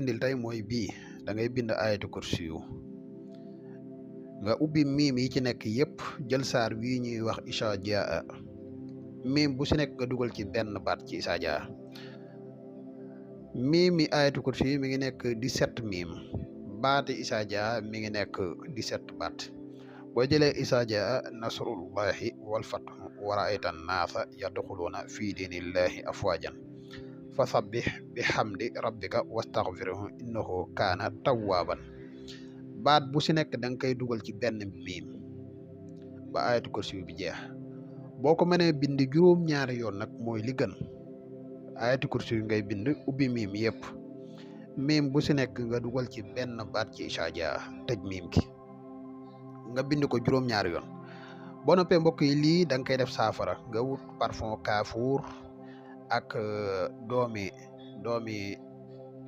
indil tey mooy bii da ngay bind ayatu kursi yu nga ubbi miim yi ci nekk yépp jël saar wii ñuy wax isa jaa miim bu si nekk nga dugal ci benn baat ci isa jaa miim yi ayatu kursi yi mi ngi nekk 17 miim baati isa jaa mi ngi nekk 17 baat boo jëlee isa jaa nasrullahi wal fathu wa ra'ayta an-naasa yadxuluuna fi diinillahi afwaajan fasabbih bihamdi rabbika wastaghfirhu innahu kaana tawwaaban baat bu si nekk da nga koy dugal ci benn miim ba ayatu kursi bi jeex boo ko mënee bind juróom-ñaari yoon nag mooy li gën ayatu kursi ngay bind ubbi miim yëpp miim bu si nekk nga dugal ci benn baat ci isa jaa tëj miim gi nga bind ko juróom-ñaari yoon boo noppee mbokk yi lii da nga koy def saafara nga wut parfum kaafuur ak doomi